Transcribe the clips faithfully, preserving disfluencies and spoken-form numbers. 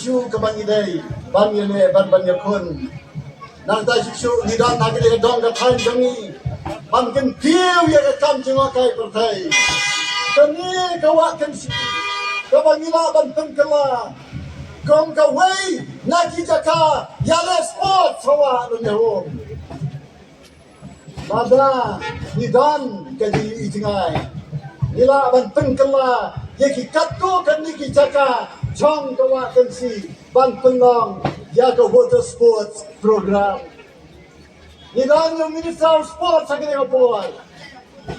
Shuh kaba ngi dei ban ïaleh bad ban ïakhun. Nangta shuh shuh ngi don ha kane ka dong ka thaiñ jong ngi ban kyntiew ïa ka kam jngohkai pyrthei. Kane ka Wah Kynshi kaba ngi lah ban pynkylla kum kawei na ki jaka ïaleh sports ha wah lane home. Lada ngi don ka jingïohi jngai, ngi lah ban pynkylla ïa ki katto katne ki jaka jong ka Wah Kynshi ban pynlong ïa ka water sports program. Ngi don ïa u Minister of Sports ha kane ka por.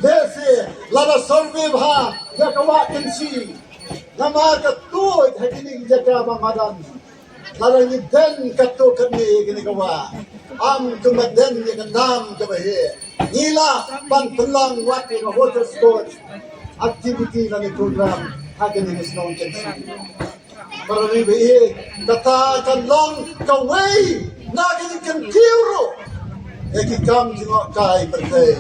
Lehse lada survey bha ïa ka Wah Kynshi, namar ka tuid ha kine ki jaka ba madan. Lada ngi den katto katne ïa kane ka wah, am kumba den ïa ka dam kaba heh, ngi lah ban pynlong wat ïa ka water sports activity lane program ha kane ka shnong Kynshi. Para ri ba ïeit, kata kan long kawei na ka jingkyntiew ruh ïa ki kam jngohkai pyrthei.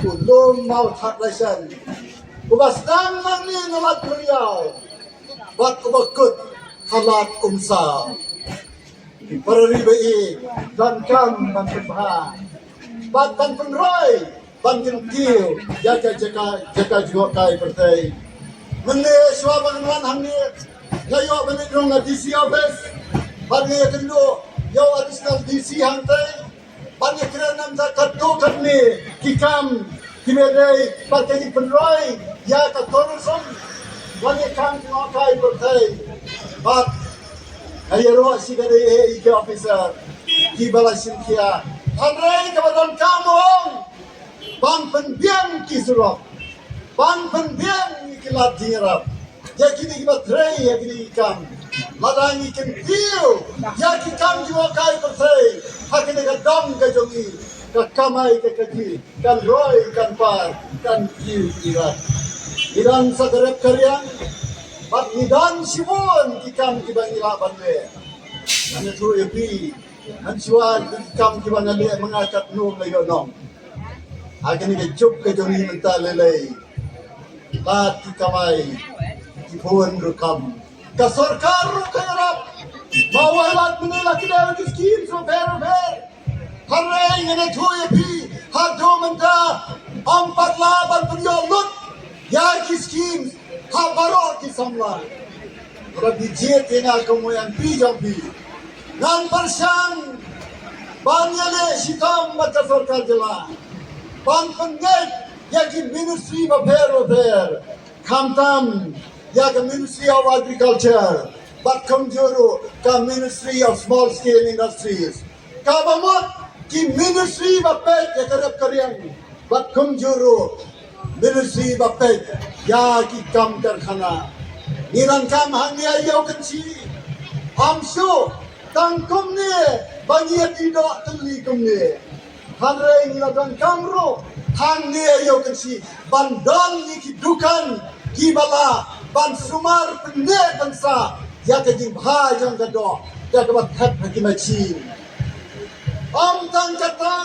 U lum Mawthadraishan uba sdang nangne na Lad Pynriaw bad uba kut ha Lad Umsaw. Para ri ba ïeit, donkam ban pynbha bad ban pynroi ban kyntiew ïa ka jaka, jaka jngohkai pyrthei. Mynne shuwa ba ngan wan hangne, nga ïoh ban leit rung na D C office bad nga ïakynduh ïa u additional D C hangtei ban ïakren namar katto katne ki kam kiba dei bad ka jingpynroi ïa ka tourism lane kam jngohkai pyrthei. Bad nga ïaroh shi katdei A E K officer kiba la shim khia. Hynrei kaba donkam ong ban pynbiang ki surok, ban pynbiang ki lad jingïarap ïa kine kiba trei ïa kine ki kam. Lada ngi kyntiew ïa ki kam jngohkai pyrthei ha kane ka dong ka jong ngi, ka kamai ka kajih kan roi, kan par, kan kiew irat. Ngi don sa ka rep ka riang bad ngi don shibun ki kam kiba ngi lah ban leh. Ngan ïathuh ïa phi, hynshwa ki kam kiba nga leh ma nga katno nga ïoh nong. Ha kane ka juk ka jong ngi mynta lei lei, lad ki kamai ki bun rukom. Ka sorkar ruh ka ïarap. Ma wai lad mynne la ki dei ki skim bapher bapher. Hynrei ngan ïathuh ïa phi, haduh mynta ym pat lah ban pynïoh lut ïa ki skim ha baroh ki samla. Haba phi jied ïa nga kum u M P jong phi, ngan pyrshang ban ïaleh shitom bad ka sorkar jylla ban pynngeit ïa ki ministry bapher bapher, khamtam ïa ka Ministry of Agriculture bad kumjuh ruh ka Ministry of Small Scale Industries. Kaba mut ki ministry ba peit ïa ka rep ka riang bad kumjuh ruh ministry ba peit ïa ki kam karkhana. Ngi donkam hangne ha Ïew Kynshi, ym shuh tang kumne ba ngi ïa dih doh tylli kumne. Hynrei ngi la donkam ruh hangne ha Ïew Kynshi ban don ïa ki dukan kiba lah ban sumar pynneh pynsah ïa ka jingbha jong ka doh da kaba thep ha ki machine. Ym tang kata,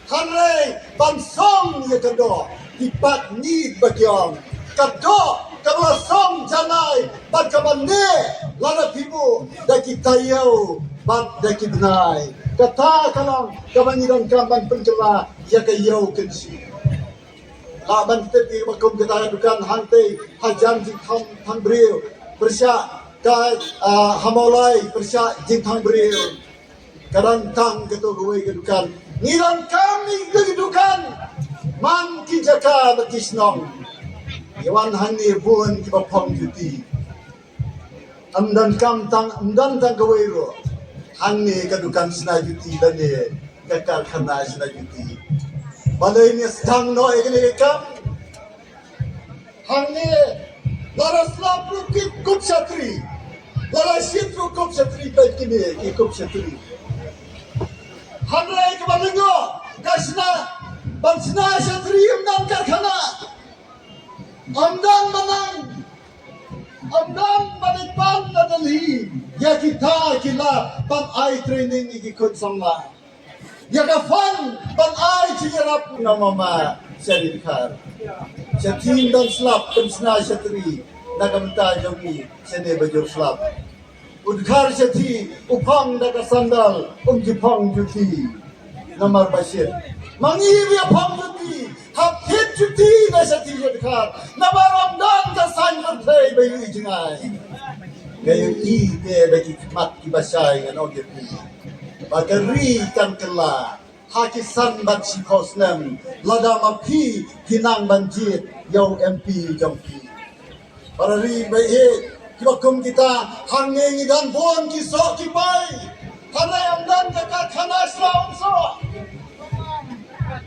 hynrei ban song ïa ka doh, ki pat ngi ba ki ong, ka doh kaba la song janai bad kaba neh lada phi buh da ki taïew bad da ki bnai. Kata ka long kaba ngi donkam ban pynkylla ïa ka Ïew Kynshi. Lah ban tip ïa ba kum kata ka dukan hangtei hajan Jingthang, Thangbriew, pyrshah ka, ah, ha Mawlai pyrshah Jingthangbriew. Ka don tang kato kawei ka dukan. Ngi donkam ïa ki dukan man ki jaka bad ki shnong. Ngi wan hangne bun kiba phong juti. Ym donkam tang, ym don tang kawei ruh. Hangne ka dukan shna juti lane ka karkhana shna juti. Balei ngi sdang noh ïa kane ka kam? Hangne lada slap ruh ki kup shatri, lada shit ruh kup shatri, peit kine ki kup shatri. Hynrei kaba lyngngoh ka shna, ban shna shatri ym don karkhana. Ym don ba nang, ym don ba leit pan na Delhi ïa kita ki lad ban ai training ïa ki khun samla. Ïa ka fund ban ai jingïarap na mama sha Ri Dkhar. Sha Thim don slap, pynshna shatri na ka bynta jong ngi, shane ba jur slap. U dkhar shathie u phong da ka sandal, um ju phong juti. Namar ba shit ma ngi ïa phong juti, hap thied juti na shathie sha dkhar. Namar ym don ka saiñ pyrthei ba ïohi jngai. Ka ïohi te da ki khmat kiba shai. Ngan ong ïa phi ba ka ri kan kylla ha ki san bad shiphew snem lada ma phi phi nang ban jied ïa u M P jong phi. Para ri ba ïeit, kiba kum kita, hangne ngi don bun ki soh ki pai. Hangne ym don ka karkhana sla ong soh.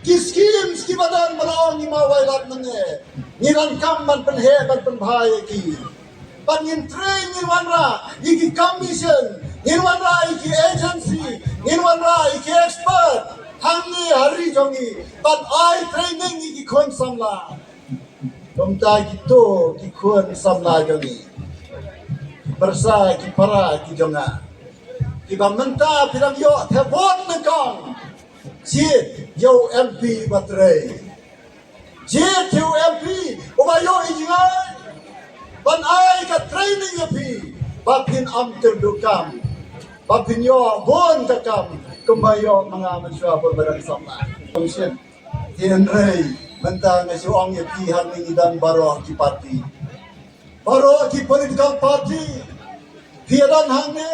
Ki schemes kiba don ba la ong ngi ma wai lad mynne, ngi donkam ban pynheh ban pynbha ïa ki. Bad ngin train, ngin wanrah ïa ki commission, ngin wanrah ïa ki agency, ngin wanrah ïa ki expert. Hangne ha ri jong ngi ban ai training ïa ki khun samla. Kumta kito ki khun samla jong ngi, ki pyrsa ki para ki jong nga, kiba mynta phi dang ïoh thep vote nyngkong, jied ïa u M P ba trei. Jied ïa u M P uba ïohi jngai ban ai ka training ïa phi ba phin ym kyrduh kam, ba phin ïoh bun ka kam kumba ïoh ma nga mynshuwa ba dang samla. Kumsien. Hynrei mynta nga shu ong ïa phi, hangne ngi don baroh ki party, baroh ki political party. Phi ïa don hangne,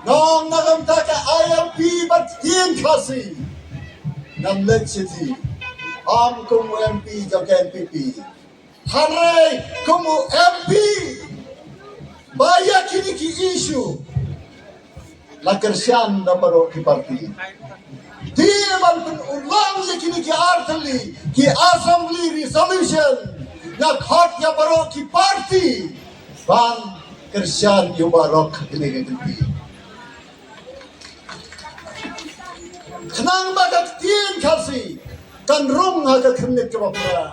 nga ong na ka bynta ka I L P bad ktien Khasi, ngan leit shathie, ym kum u M P jong ka N P P. Hynrei kum u M P ba ïa kine ki issue la kyrshan da baroh ki party. Te ban pynurlong ïa kine ki artylli ki assembly resolution, nga khot ïa baroh ki party ban kyrshan ïa u Barok ha kine ki kynti. Khnang ba ka ktien Khasi kan rung ha ka khyrnit kaba phra,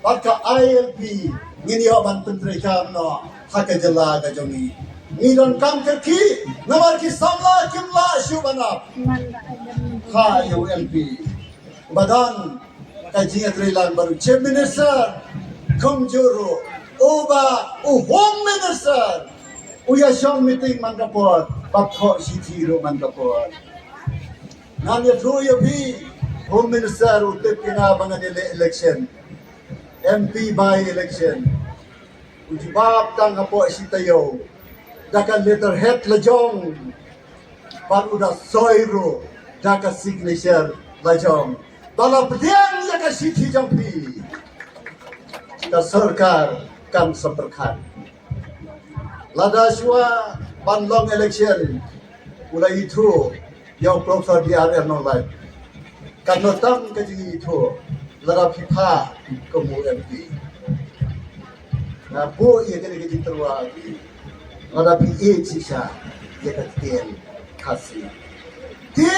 bad ka I L P ngin ïoh ban pyntreikam noh ha ka jylla ka jong ngi. Ngi donkam kyrkieh namar ki samla kim lah shuh ban ap ha ïa u M P. Ba don ka jingïatreilang bad u Chief Minister, kumjuh ruh uba u Home Minister u ïa shong meeting man ka por, bad thoh shithi ruh man ka por. Ngan ïathuh ïa phi, Home Minister u tip ïa nga ba ngan ïaleh election, M P by election. U jubab tang hapoh shi taïew da ka letterhead lajong, bad u da soi ruh da ka signature lajong. Ba la pdiang ïa ka shithi jong phi, ka sorkar kan sa pyrkhat. Lada shuwa ban long election, u la ithuh ïa u Professor D R L Nonglait. Kan ym tam ka jingithuh lada phi phah kum u M P. Nga buh ïa kane ka jingtyrwa lada phi ïeit shisha ïa ka ktien Khasi. Te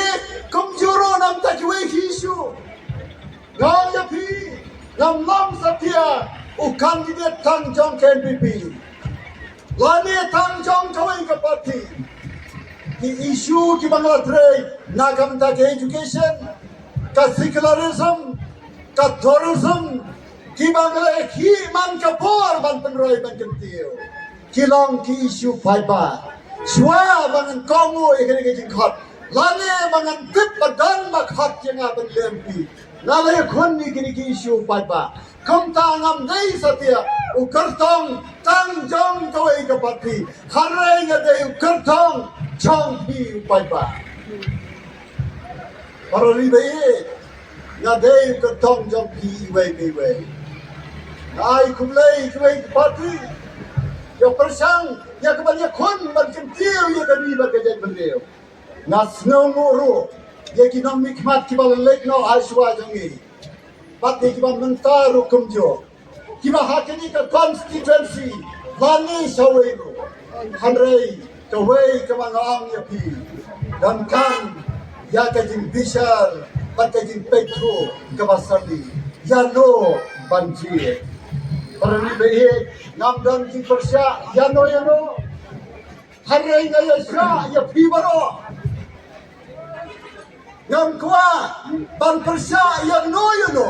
kumjuh ruh namar kiwei ki issue, nga ong ïa phi, ngam long satia u candidate tang jong ka N P P lane tang jong kawei ka party. Ki issue kiba nga la trei na ka bynta ka education, ka secularism, ka tourism, kiba nga la ïakhih man ka por ban pynroi ban kyntiew, ki long ki issue paidbah. Shuwa ba ngan kohnguh ïa kane ka jingkhot lane ba ngan tip ba don ba khot ïa nga ban leh M P, nga la ïakhun ïa kine ki issue paidbah. Kumta ngam dei satia u kyrtong tang jong kawei ka party, hynrei nga dei u kyrtong jong phi u paidbah. Para ri ba ïeit, nga dei u kyrtong jong phi iwei pa iwei. Nga ai khublei ïa kiwei ki party, ïa pyrshang ïa ka ban ïakhun ban kyntiew ïa ka ri bad ka jaitbynriew. Nga sngewnguh ruh ïa ki nongmihkhmat kiba la leit noh ha shuwa jong ngi, bad ïa kiba mynta ruh kumjuh, kiba ha kane ka constituency lane shawei ruh. Hynrei kawei kaba nga ong ïa phi, donkam ïa ka jingbishar bad ka jingpeit thuh kaba syrdi, ïano ban jied. Para ri ba ïeit, ngam don jingpyrshah ïano ïano. Hynrei nga ïa shah ïa phi baroh. Ngam kwah ban pyrshah ïano ïano.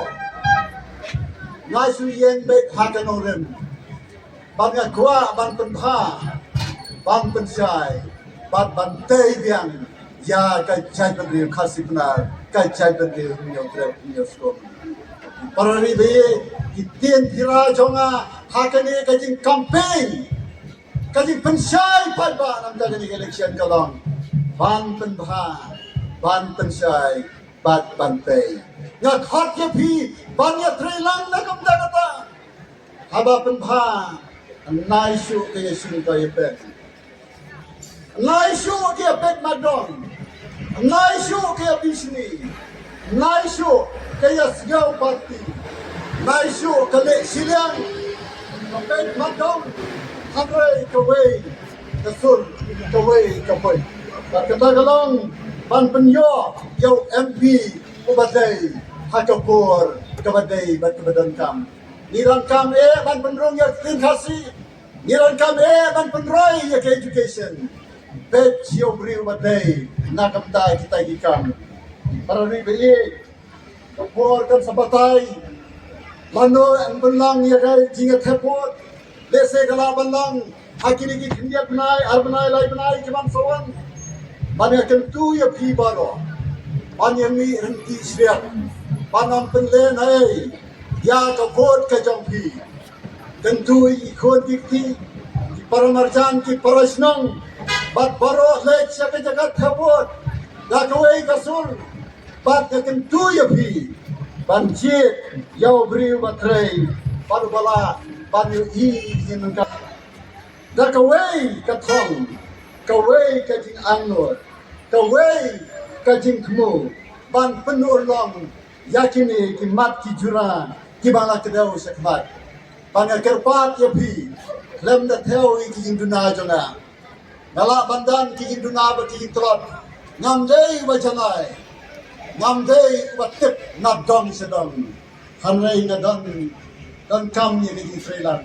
Nga shu ïeng beit ha ka nongrim, bad nga kwah ban pynbha ba ban pynshai bad ban tei biang ïa ka jaitbynriew Khasi Pnar, ka jaitbynriew Hynñiewtrep Hynñiewskum. Para ri ba ïeit, ki ktien pura jong nga ha kane ka jingcampaign, ka jingpynshai paidbah na ka bynta kane ka election ka long ban pynbha, ban pynshai bad ban tei. Nga khot ïa phi ban ïatreilang na ka bynta kata. Haba pynbha, nai shuh ka ïashim ka ïapet. Nai shuh ka ïapet matdong. Nai shuh ka ïabishni. Nai shuh ka ïasngew party. Nai shuh ka leh shiliang. Ka pet matdong. Hynrei kawei ka sur, kawei ka poi. Bad kata ka long ban pynïoh ïa u M P uba dei ha ka por kaba dei bad kaba donkam. Ngi donkam eh ban pynrung ïa ka ktien Khasi. Ngi donkam eh ban pynroi ïa ka education. Peit ïa u briew ba dei na ka bynta kita ki kam. Para ri ba ïeit, ka por kan sa batai. Lano yn pynlong ïa ka jingïathep vote. Lehse ka lah ban long ha kine ki khyndiat bnai, ar bnai, lai bnai ki ban sa wan. Ban ïakyntu ïa phi baroh, ban ïamih ryntih shriap, ban ym pynlehnohei ïa ka vote ka jong phi. Kyntu ïa ki khun ki kti, ki para marjan, ki para shnong, bad baroh leit sha ka jaka thep vote da kawei ka sur. Bad nga kyntu ïa phi ban jied ïa u briew ba trei, bad uba lah ban ïohi ïa ka, da kawei ka thong, kawei ka jingangnud, kawei ka jingthmu ban pynurlong ïa kine ki mat ki jura kiba la kdew shakhmat. Bad nga kyrpad ïa phi, khlem da thew ïa ki jingduna jong nga, nga lah ban don ki jingduna bad ki jingtlot. Ngam dei uba janai, ngam dei uba tip na dong sha dong. Hynrei nga don, donkam ïa ka jingtreilang.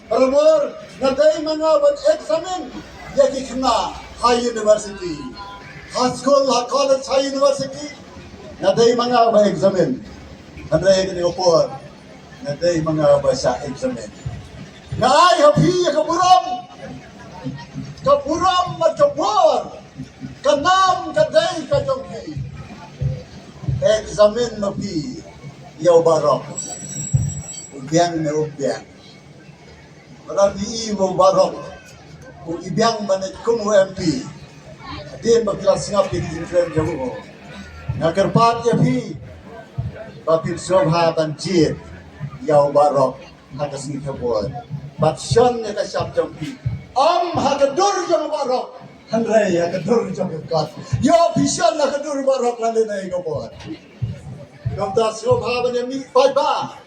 Para bor, nga dei ma nga ban examine ïa ki khynnah ha university, ha skul, ha college, ha university. Nga dei ma nga ban examine. Hynrei ha kane ka por, nga dei ma nga ba shah examine. Nga ai ha phi ïa ka burom, ka burom bad ka bor, ka nam ka dei ka jong phi. Examine ma phi ïa u Baroh, u biang ne um biang. Lada phi i u Baroh u i biang ban leit kum u M P, hadien ba phi la sngap ïa ki jingkren jong u, nga kyrpad ïa phi ba phin sngewbha ban jied ïa u Baroh ha ka sngi thep vote. Bad shon ïa ka shap jong phi, ym ha ka dur jong u Baroh, hynrei ha ka dur jong ka kot. Ïoh phi shon ha ka dur u Baroh lane ha ka bor. Kumta sngewbha ban ïamih paidbah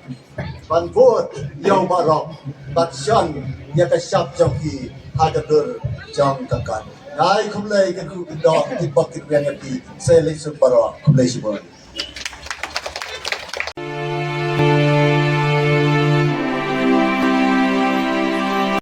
ban vote ïa u Baroh, bad shon ïa ka shap jong phi ha ka dur jong ka kot. Nga ai khublei, kyntu kyndoh, kynbok kynriang ïa phi. Sa leit suk baroh. Khublei shibun.